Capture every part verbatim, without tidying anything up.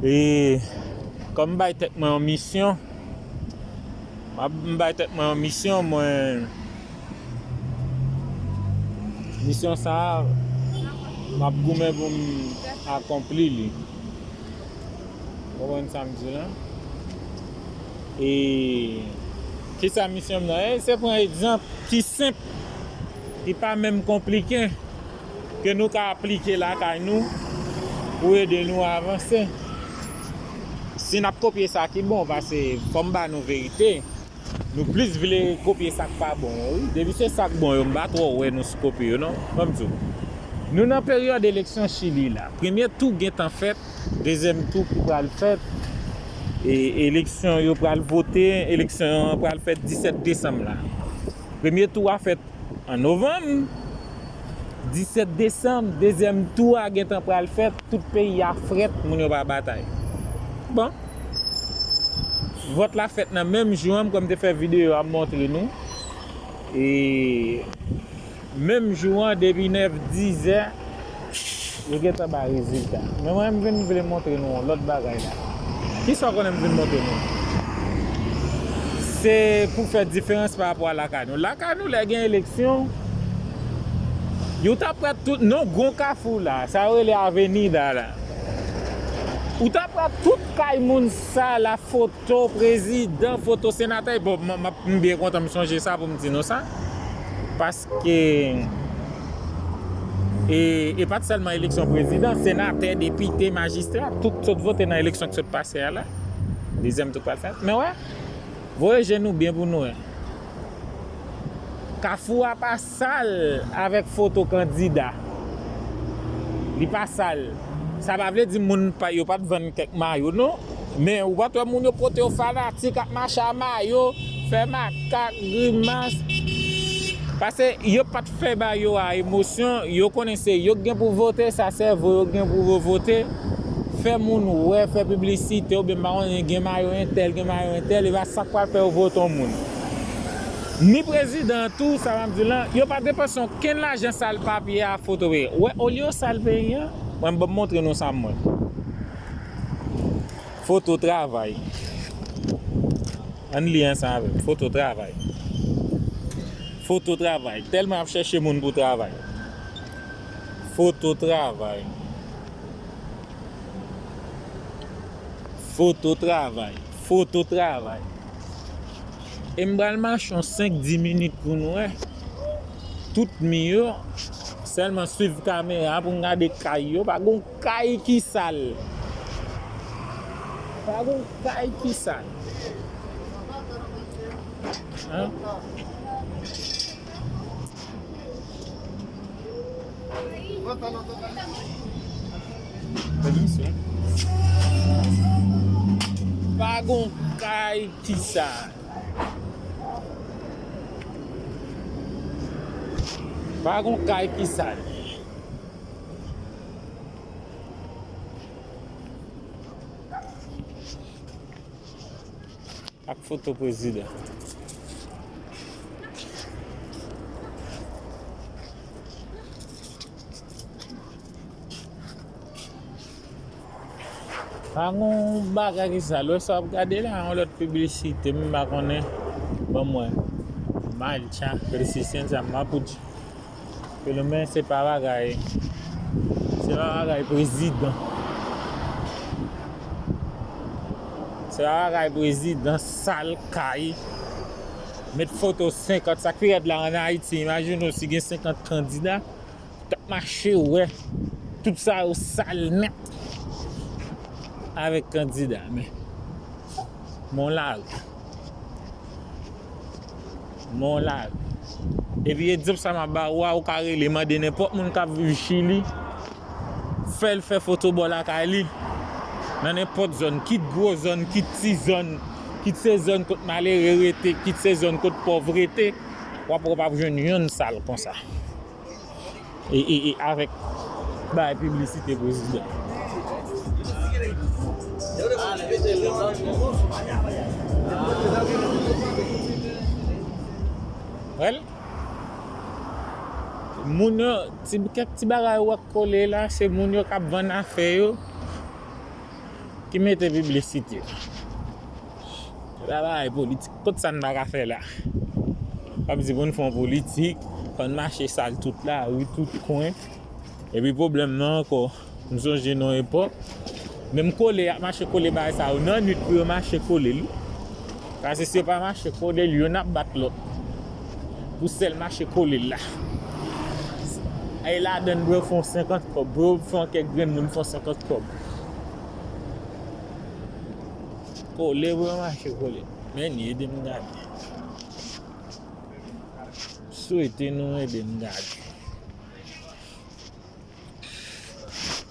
E kòm m bay tèt mwen yon misyon, m ap, m bay tèt mwen yon misyon, mwen, misyon sa a, m ap goumen pou m akonpli li. Ou konprann sa m di la? E kisa misyon m nan? E se pran egzanp ki senp, ki pa menm konplike, ke nou ka aplike lakay nou pou ede nou avanse. Si n ap kopye sa ki bon, paske fò m ba nou verite, nou plis vle kopye sa k pa bon yo, wi. Depi se sa k bon yo, m pa twò wè nou sou kopye yo, non. Ban m di w. Nou nan peryòd eleksyon Chili la. Premye tou gentan fèt, dezyèm tou ki pral fèt. E eleksyon yo pral vote, eleksyon an pral fèt disèt desanm la. Premye tou a fèt an novanm, disèt desanm, dezyèm tou a gentan pral fèt, tout peyi a frèt, moun yo pa batay. Bon. Vòt la fèt nan menm jou an, kòm m te fè videyo a, m montre nou. E menm jou an, depi nèf, dizè, yo gentan bay rezilta. Men mwen, m vin vle montre nou yon lòt bagay la. Kisa w konnen m vin montre nou? Se pou fè diferans pa rapò a lakay nou. Lakay nou, lè gen eleksyon, yo t ap pran tout, non, gon kafou la, sa yo rele Avenida la. Ou t ap pran tout kay moun sa la, foto prezidan, foto senatè. Bon, m, m, m byen kontan m sonje sa pou m di nou sa. Paske, e, e pa t sèlman eleksyon prezidan, senatè, depite, majistra, tout sot vote nan eleksyon k sot pase a la. Dezyèm tou pral fèt. Men wè, voye je nou byen pou nou wè. Kafou a pa sal avèk foto kandida. Li pa sal. Sa pa vle di moun pa, yo pa t vann kèk mayo, non. Men ou pa t wè moun yo pote yo fanatik ap mache a mayo, fè makak, grimas. Paske yo pa t fè ba yo a emosyon, yo konnen se yo k gen pou vote, sa sèvo yo gen pou yo vote. Fè moun wè, fè piblisite, oubyen m pa konnen gen mayo entèl, gen mayo entèl, e pa sa k pral fè yo vote yon moun. Ni prezidan an tou, sa m ap di w lan, yo pa depanse okenn lajan sal papye a foto peyi. Wè, olye yo sal peyi an, mwen, ban m montre nou sa m wè. Foto travay. Ann li ansanm avè m. Foto travay. Foto travay. Tèlman ap chèche moun pou travay. Foto travay. Foto travay. Foto travay. E m pral mache yon senk, dis minit pou nou wè. Tout mi yo, sèlman swiv kamera pou n gade kay yo. Pa gon kay ki sal. Pa gon kay ki sal. Hein? Pa gon kay ki sal. Pa gon kay ki sal. Ak foto prezidan. Pa gon bagay ki sal. Lè sa w ap gade la, yon lòt piblisite, m pa konnen. Ban mwen. Malcha, Resistance, Mapuche. Pelo men se pa bagay, se pa bagay prezidan. Se pa bagay prezidan, sal kay. Met foto senkant, sa k pi rèd la ann Ayiti, imajine w si gen senkant kandida, t ap mache wè, tout sa yo sal nèt avèk kandida, men, men w lari. Men w lari. Epi egzanp sa m ap ba ou a, ou ka rele mande nenpòt moun k ap viv Chili, fè l fè foto bò lakay li. Nan nenpòt zòn, kit gwo zòn, kit ti zòn, kit se zòn kot malere rete, kit se zòn kot pòv rete, w ap wè w p ap jwenn yonn sal konsa. E, e, e avèk bay piblisite prezidan. Wè l? Moun yo, ti, kèk ti bagay ou wè k kole la, se moun yo k ap vann afè yo. Ki mete piblisite. Se pa bagay politik. Kot sa n pa ka fè la? W ap di pou n fè yon politik, fò n mache sal tout lari, tout kwen. Epi pwoblèm nan ankò, m sonje nan yon epòk, menm kole, y ap mache kole bagay sa yo nan nuit pou yo mache kole l wi. Paske si yo pa mache kole l, youn ap bat lòt. Pou sèl mache kole l la. E ladann bro fè yon senkant kòb, bro fè yon kèk grenn moun fè yon senkant kòb. Kole bro mache kole. Men ni ede m gade. Swete nou ede m gade.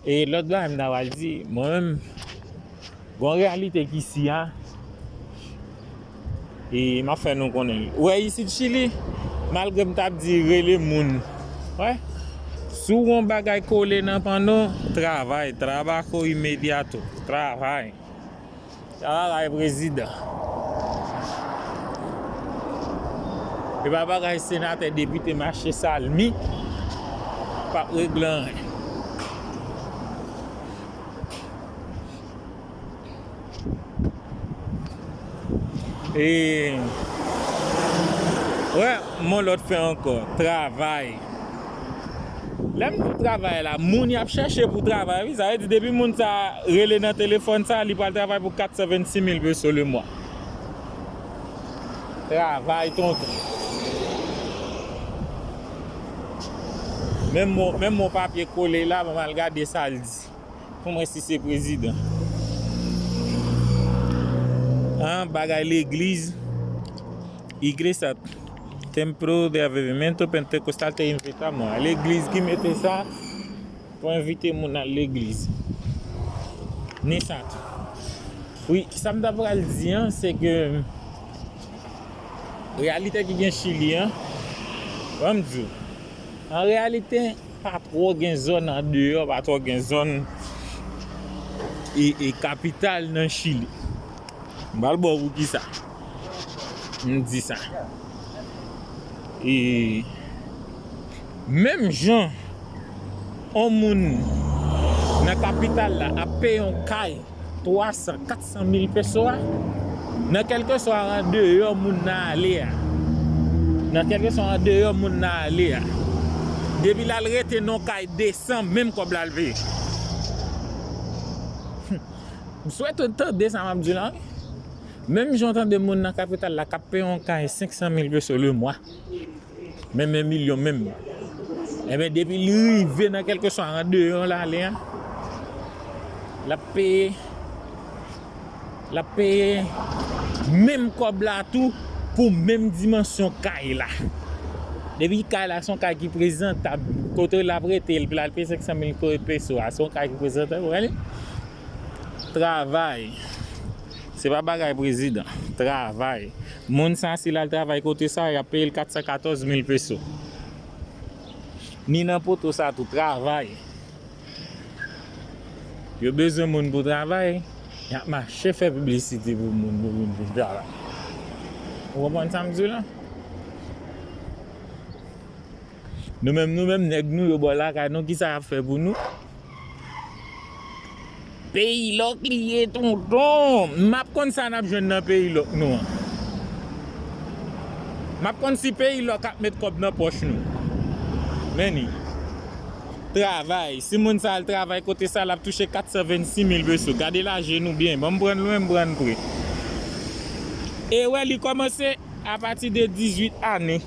E lòt bagay m ta pral di, mwen menm, gon reyalite ki isi a, e m ap fè nou konnen l. Ou wè isit Chili, malgre m t ap di rele moun, wè, si w gon bagay kole nan panno, travay, trabajo inmediato, travay. Sa bagay prezidan. E pa bagay senatè, depite, mache salmi p ap regle anyen. E, wè, mon lòt fè ankò, travay. Lè m di travay la, moun y ap chèche pou travay, wi. Sa vle di, depi moun sa rele nan telefòn sa, li pral travay pou kat san vennsis mil peso le mwa. Travay, tonton. Menm mo, menm mo papye kole la, ban m al gade sa l di. Pou mwen si se prezidan. An, bagay legliz. Igreja Templo de Avivamiento Pentecostal te invita mwen. Legliz ki mete sa pou envite moun al legliz. Ni sa tou. Wi, sa m ta pral di an, se ke reyalite ki gen Chili an, ban m di w, an reyalite, pa twò gen zòn andeyò, pa twò gen zòn e, e kapital nan Chili. M pral ba w poukisa m di sa. E menm jan yon moun nan kapital la ap peye yon kay twa san, kat san mil peso a, nan kèlkeswa andeyò moun nan ale a, nan kèlkeswa andeyò moun nan ale a, depi l al rete nan yon kay de san, menm kòb la l peye. M swete w tande sa m ap di w la, wi. Menm jan w tande moun nan kapital la k ap peye yon kay senk san mil peso le mwa, menm yon milyon menm. Ebyen, depi li rive nan kèlkeswa andeyò l ale a, l ap peye, l ap peye menm kòb la tou pou menm dimansyon kay la. Depi kay la se yon kay ki prezantab, kote l ap rete, l al peye senk san mil peso a, se yon kay ki prezantab, ou wè li? Travay. Se pa bagay prezidan. Travay. Moun sa, si l al travay kote sa, y ap peye l kat san katòz mil peso. Ni nan poto sa tou, travay. Yo bezwen moun pou travay, y ap mache fè piblisite pou moun pou vin pou travay. Ou konprann sa m di w la? Nou menm, nou menm, nèg nou yo bò lakay nou, kisa y ap fè pou nou? Peyi lòk li ye, tonton. M ap konn sa n ap jwenn nan peyi lòk nou an. M ap konn si peyi lòk ap met kòb nan pòch nou. Men ni. Travay. Si moun sa al travay kote sa, l ap touche kat san vennsis mil peso. Gade laje nou byen. Ban m pran lwen, m pran pre. E wè, li kòmanse apati de dizuit ane.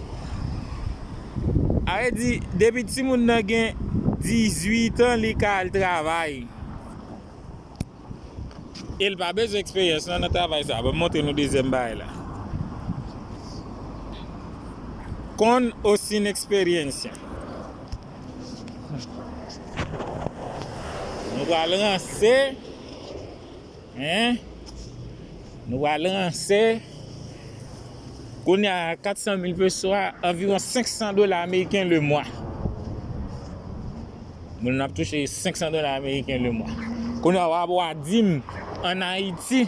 A vle di, depi timoun nan gen dizuit an, li ka al travay. E l pa bezwen eksperyans nan, nan travay sa. Ban m montre nou dezyèm bagay la. Con o sin experiencia. Nou pral ranse. Hein? Nou pral ranse. Kounye a, kat san mil peso a, anviwon senk san dola ameriken le mwa. Moun nan ap touche senk san dola ameriken le mwa. Kounye a, w ap wè dim ann Ayiti,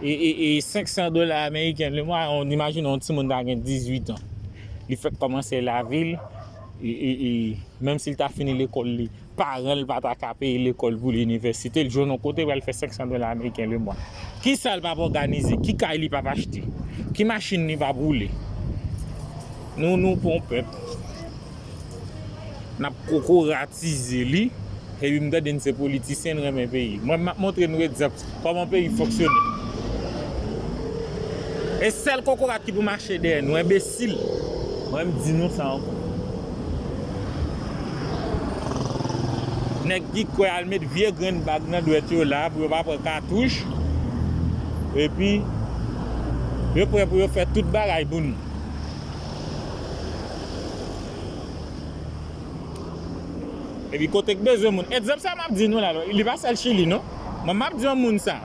e, e, e senk san dola ameriken le mwa, on imajine yon timoun ta gen dizuit an. Li fèk kòmanse lavi l, e, e, e, menm si l ta fini lekòl li, paran l pa ta ka peye lekòl pou l, inivèsite, l jwenn yon kote, pral fè senk san dola ameriken lemwa. Kisa l p ap òganize? Ki kay li p ap achte? Ki machin li p ap woule? Nou, nou pa yon pèp. N ap kokoratize li. Epi m tande n se politisyen, n renmen peyi. Mwen, m ap montre nou egzanp kòman peyi fonksyone. E sèl kokorat ki pou mache dèyè nou, enbesil. Mwen, m di nou sa ankò. Nèg ki kwè al met vye grenn bag nan dwèt yo la pou yo pa pran katouch. Epi, yo prè pou yo fè tout bagay pou nou. Epi kote k bezwen moun. Egzanp sa m ap di nou la, li pa sèl Chili, non. Mwen, m ap di yon moun sa.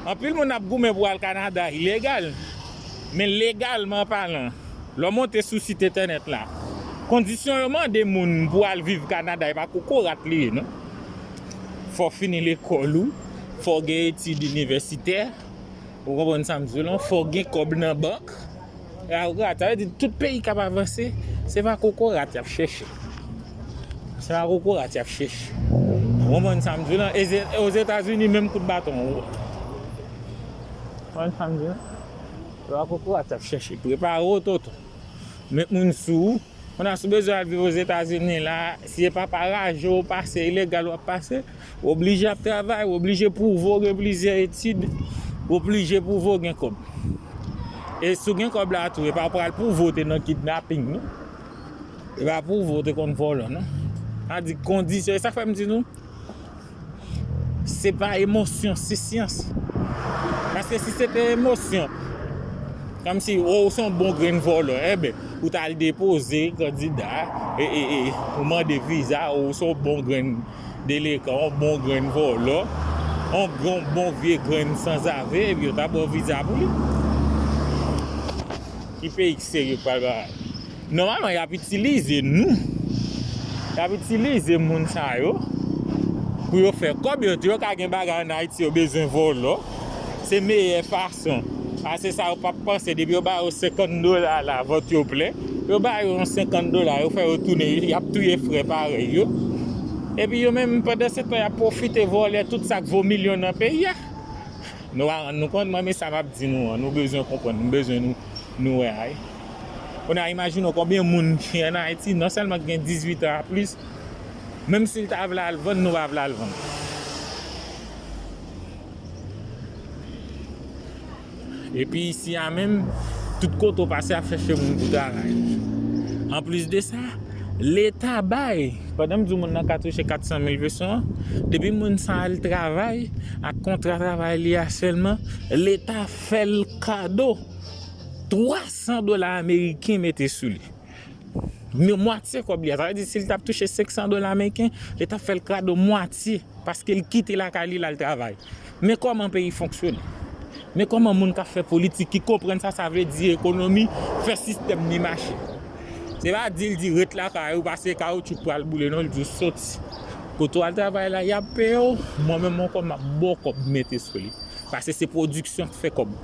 Anpil moun ap goumen pou al Kanada ilegal. Men legalman palan, lè w monte sou sit entènèt la, kondisyon yo mande moun pou al viv Kanada, e pa kokorat li ye, non. Fò w fini lekòl ou, fò w gen etid inivèsitè, ou konprann sa m di w lan, fò w gen kòb nan bank. E a, sa vle di tout peyi k ap avanse, se pa kokorat y ap chèche. Se pa kokorat y ap chèche. Ou konprann sa m di w lan? E ze-, Ozetazini, menm kout baton. Ou konprann sa m di w lan? Se pa kokorat y ap chèche. Prepare w, tonton. Met moun sou ou. Kounye a, si w bezwen al viv Ozetazini la, si e pa pa raje w pase, ilegal w ap pase, w oblije ap travay, w oblije pwouve w gen plizyè etid, w oblije pwouve w gen kòb. E si w gen kòb la tou, e pa w pral pwouve w te nan kidnaping, non. E pa pwouve w te konn vòlò, non. Sa di kondisyon, e sa fè m di nou, se pa emosyon, se syans. Paske si se te emosyon, kòmsi, o, ou se yon bon grenn vòlò, enben, ou t al depoze kandida, e, e, e, ou mande viza, o, ou se yon bon grenn delenkan, yon bon grenn vòlò, yon gran, bon vye grenn sanzave, epi yo ta ba w viza pou li. Ki peyi k serye k pral bagay? Nòmalman, y ap itilize nou. Y ap itilize moun sa yo pou yo fè kòb yo. Yo di yo ka gen bagay ann Ayiti, yo bezwen vòlò. Se meyè fason. Paske sa yo p ap panse, depi yo ba yo senkant dola la, vant yo plen. Yo ba yo yon senkant dola, yo fè yo tounen, y ap touye frè parèy yo. Epi yo menm, pandan se tan, y ap pwofite vòlè tout sa k vo milyon nan peyi a. Nou pa rann nou kont, mwen, men sa m ap di nou an, nou bezwen konprann, nou bezwen nou, nou wè a wi. Kounye a, imajine w konbyen moun ki ann Ayiti, non sèlman ki gen dizuit an a plis, menm si l ta vle al vann, nou pa vle al vann. Epi isi a menm, tout kote w pase ap chèche moun pou travay. Anplis de sa, Leta bay, pandan m di w moun nan ka touche kat san mil peso an, depi moun sa al travay, ak kontra travay li a sèlman, Leta fè l kado twa san dola ameriken mete sou li. Men mwatye kòb li a. Sa vle di, si l t ap touche senk san dola ameriken, Leta fè l kado mwatye, paske l kite lakay li, l al travay. Men kòman peyi fonksyone. Men kòman moun k ap fè politik ki konprann sa sa vle di ekonomi, fè sistèm li mache. Se pa di l di ret lakay ou, paske kawoutchou k pral boule, non, l di w soti. Kote w al travay la, y ap peye w. Mwen menm ankò, m ap ba w kòb mete sou li. Paske se pwodiksyon k fè kòb.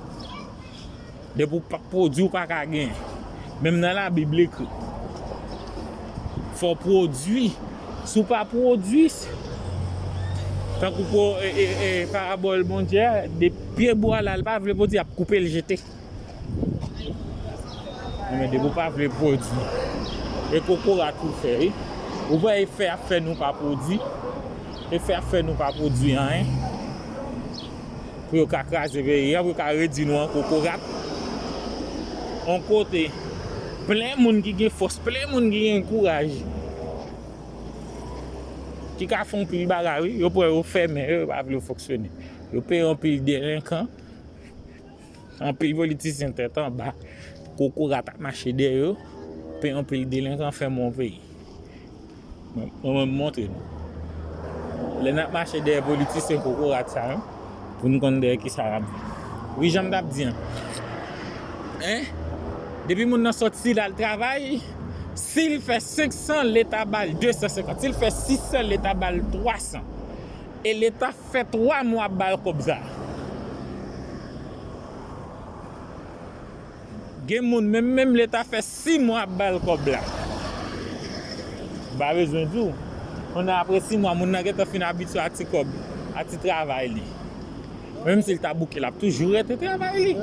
Depi w p ap pwodui, w pa ka genyen. Menm nan Labib, li ekri, fò w pwodui. Si w pa pwodui, tankou pou, e, e, e, parabòl Bondye a, de pye bwa la, l pa vle pwodui, y ap koupe l jete. Men depi w pa vle pwodui, e kokorat ou fè, wi. Ou wè e fè ap fè nou pa pwodui. E fè ap fè nou pa pwodui anyen. Pou yo ka kraze peyi a, pou yo ka redui nou an kokorat. On kote, plen moun ki gen fòs, plen moun ki gen kouraj. Ki ka fè on pil bagay, wi. Yo pran yo fèmen yo, yo pa vle yo fonksyone. Yo peye on pil delenkan. Anpil politisyen tèt anba, kokorat ap mache dèyè yo, peye anpil delenkan, fèmen yon peyi. Mwen, mwen, mwen montre nou. Lè n ap mache dèyè politisyen kokorat sa yo, pou n konn dèyè kisa n ap vin. Wi, jan m t ap di an. Hein? Depi moun nan sòti, l al travay, si l fè senk san, Leta ba l de san senkant. Si l fè sis san, Leta ba l twa san. E Leta fè twa mwa ap ba l kòb sa. Gen moun menm, menm Leta fè sis mwa ap ba l kòb la. M pa bezwen di w. Kounye a, apre sis mwa, moun nan gentan fin abitye a ti kòb, a ti travay li. Menm si l ta bouke, l ap toujou rete travay li.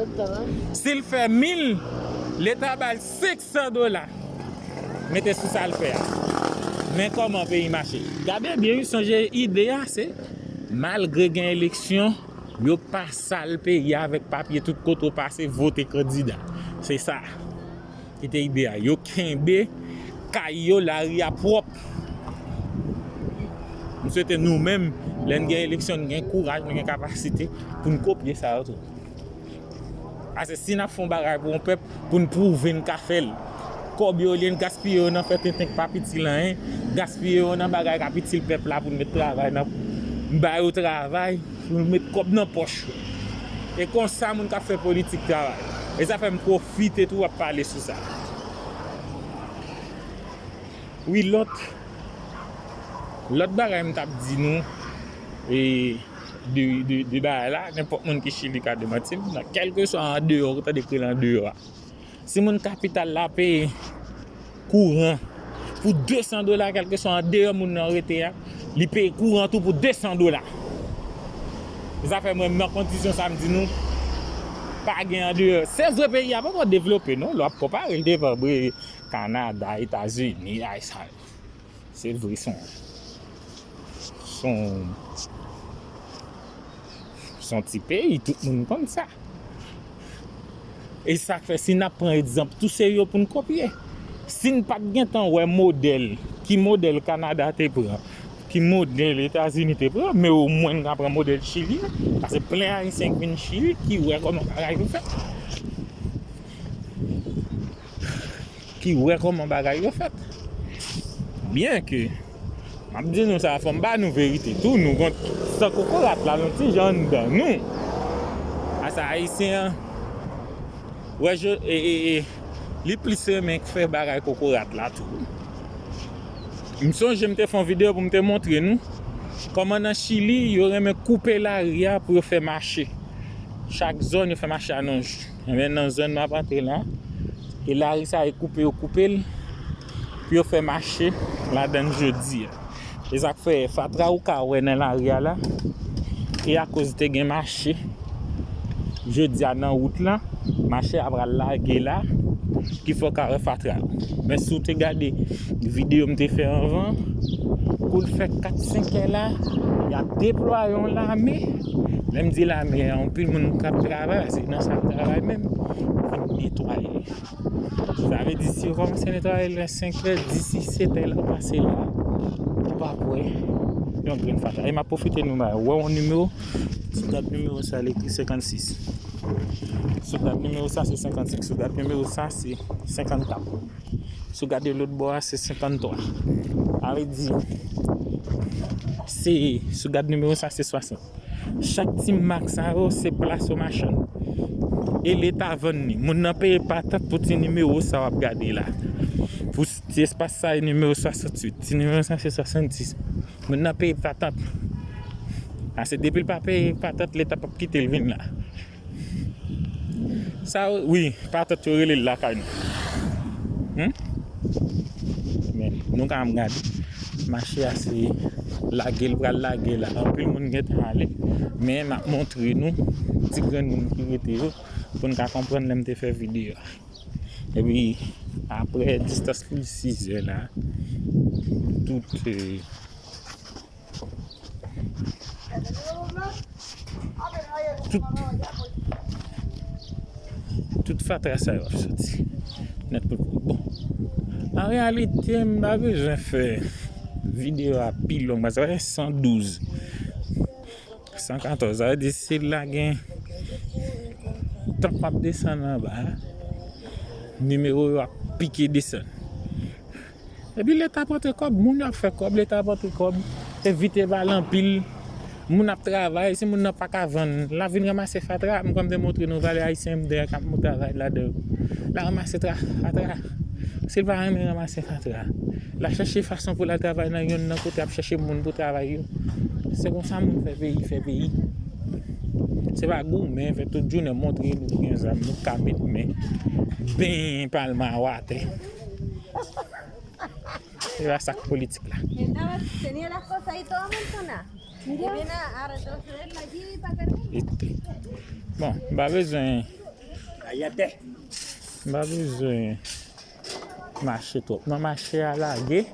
Si l fè mil, Leta ba l senk san dola. Mete sou sa l fè a. Men kòman peyi mache. Gade byen wi, sonje ide a, se malgre gen eleksyon, yo pa sal peyi a avèk papye, tout kote w pase, vote kandida. Se sa ki te ide a. Yo kenbe kay yo, lari a pwòp. M swete nou menm, lè n gen eleksyon, n gen kouraj, n gen kapasite pou n kopye sa yo tou. Paske si n ap fè yon bagay pou yon pèp, pou n pwouve n ka fè l. Kòb yo, olye n gaspiye yo nan fè tenten k p ap itil anyen, gaspiye yo nan bagay k ap itil pèp la pou n met travay nan, ba yo travay, pou n met kòb nan pòch yo. E konsa moun k ap fè politik travay. E sa fè m pwofite tou ap pale sou sa. Wi, lòt, lòt bagay m t ap di nou, e, de, de, de bagay la, nenpòt moun ki Chili ka demanti m, nan kèlkeswa andeyò, ou tande k rele andeyò a. Si moun kapital la peye kouran pou de san dola, kèlkeswa andeyò moun nan rete a, li peye kouran tou pou de san dola. Sa fè mwen, nan kondisyon sa m di nou, pa gen andeyò. Se vre peyi a poko devlope, non, lè w ap konpare l devan bre Kanada, Etazini, ay sa. Se vre, se yon, se yon, se yon ti peyi, tout moun konn sa. E sa k fè, si n ap pran egzanp, tou se yo pou n kopye. Si n pa t gentan wè modèl, ki modèl Kanada te pran, ki modèl Etazini te pran, men omwen n ka pran modèl Chili a, paske plen Ayisyen ki vin Chili, ki wè kòman bagay yo fèt. Ki wè kòman bagay yo fèt. Byen ke, m ap di nou sa, fò m ba nou verite tou, nou gon san kokorat la, nou ti jan anndan nou. Asa Ayisyen an, wè, je, e, e, e, li plis renmen fè bagay kokorat la tou. M sonje m te fè yon videyo pou m te montre nou kòman nan Chili, yo renmen koupe lari a pou yo fè mache. Chak zòn, yo fè mache a nan jou. Ebyen, nan zòn m ap antre la, e lari sa, yo koupe, yo koupe l pou yo fè mache ladan l jodi a. E sa k fè fatra ou ka wè nan lari a la, e akoz te gen mache jodi a nan wout la, mache a pral lage la, ki fè w ka wè fatra. Men si w te gade videyo m te fè anvan, pou l fè kat senk è la, y ap deplwaye yon lame. Lè m di lame, anpil moun k ap travay, se nan sa m travay menm, vin netwaye. Sa vle di, si yo kòmanse netwaye lè senk è, disi sèt è la pase la, ou p ap wè yon grenn fatra. E m ap pwofite nou ba, wè yon nimewo, si w gad nimewo sa, li ekri senkannsis. Si w gad nimewo sa, se senkannsenk. Si w gad nimewo sa, se senkannkat. Si w gade lòt bò a, se senkanntwa. Sa vle di, se, si w gad nimewo sa, se swasant. Chak ti mak sa yo, se plas yon machann. E Leta vann li. Moun nan peye patant pou ti nimewo sa w ap gade la. Pou ti espas sa, e nimewo swasanntuit. Ti nimewo sa, se swasanndis. Moun nan peye patant. Ase depi l pa peye patant, Leta p ap kite l vin la. Sa, wi, patant yo rele l lakay nou. Hmm? Men, nou ka m gade. Mache a se lage l pral lage la. Anpil moun gentan ale. Men, m ap montre nou ti grenn moun ki rete yo pou n ka konprann lè m te fè videyo a. Epi, apre distans plis sizè la, tout, eh, Tout, tout fatra sa yo ap soti nèt pou l pwòp. Bon, an reyalite, m pa bezwen fè videyo a pi long, paske sa fè san douz, san katòz, sa vle di si la gen tank w ap desann anba, nimewo yo ap pike desann. Epi Leta ap rantre kòb, moun yo ap fè kòb, Leta ap rantre kòb, evite pale anpil. Moun ap travay, si moun nan pa ka vann, l ap vin ranmase fatra. M kwè m te montre nou valè ayisyen m dèyè k ap travay ladan yo. L a ranmase tra-, fatra. Si l pa renmen ranmase fatra, l a chèche fason pou l al travay nan yonn nan kote ap chèche moun pou travay yo. Se konsa moun fè peyi, fè peyi. Se pa goumen, fè tout jounen montre nou gen zam, nou ka met men, benyen palman a atè. Se pa sa k politik la. Estaba, tenía las cosas ahí todas amontonadas. Y viene a retroceder la allí para cargar. Bon, m pa bezwen, m pa bezwen mache twòp. Nan mache a lage.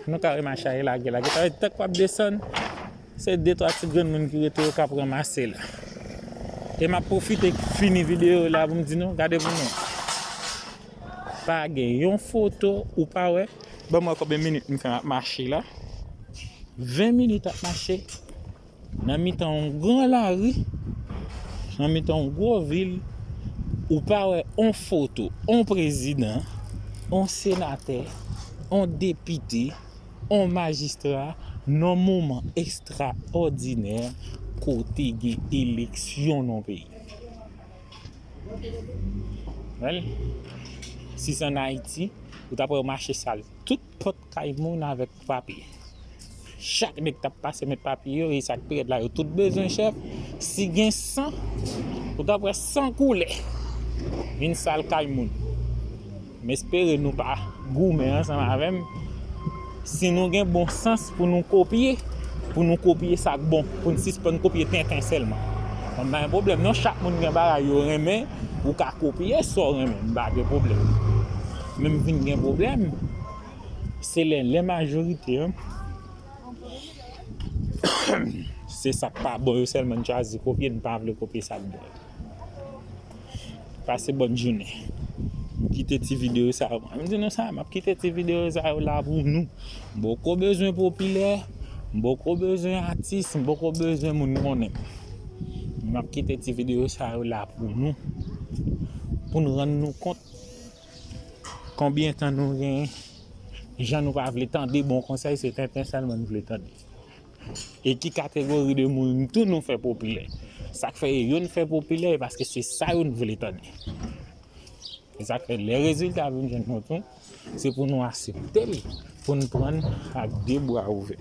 Nou ka wè mache a lage, lage. Sa vle di, tank w ap desann, se de twa ti granmoun ki rete yo k ap ranmase la. E m ap pwofite fini videyo la pou m di nou, gade pou nou. Pa gen yon foto ou pa wè. Ban m wè konbyen minit m fè m ap mache la. Ven minit ap mache. Nan mitan yon gran lari, nan mitan yon gwo vil, ou pa wè yon foto, yon prezidan, yon senatè, yon depite, yon majistra, nan moman ekstraòdinè kote gen eleksyon nan peyi. Well, si se ann Ayiti, ou t ap wè yo mache sal tout pòt kay moun avèk papye. Chak nèg t ap pase met papye yo, e sa k pi rèd la, yo tout bezwen chèf. Si gen san, ou t ap wè san koulè vin sal kay moun. M espere nou pa goumen ansanm avè m. Si nou gen bon sans pou nou kopye, pou nou kopye sa k bon, pou n sispann kopye tenten sèlman. Mwen pa gen pwoblèm non, chak moun gen bagay yo renmen, ou ka kopye sa w renmen, m pa gen pwoblèm. Men m vin gen pwoblèm, se lè, lè majorite an, se sa k pa bon yo sèlman n chwazi kopye, n pa vle kopye sa k bon yo. Pase bòn jounen. Kite ti videyo sa yo. M di nou sa, m ap kite ti videyo sa yo la pou nou. M poko bezwen popilè, m poko bezwen atis, m poko bezwen moun konnen m. M ap kite ti videyo sa yo la pou nou. Pou n rann nou kont konbyen tan nou genyen. Jan nou pa vle tande bon konsèy, se tenten sèlman n vle tande. E ki kategori de moun tou nou fè popilè. Sa k fè youn fè popilè, e paske se sa youn vle tande. E sa k fè lè rezilta vin jwenn nou tou, se pou nou aksepte l, pou n pran l ak de bra ouvè.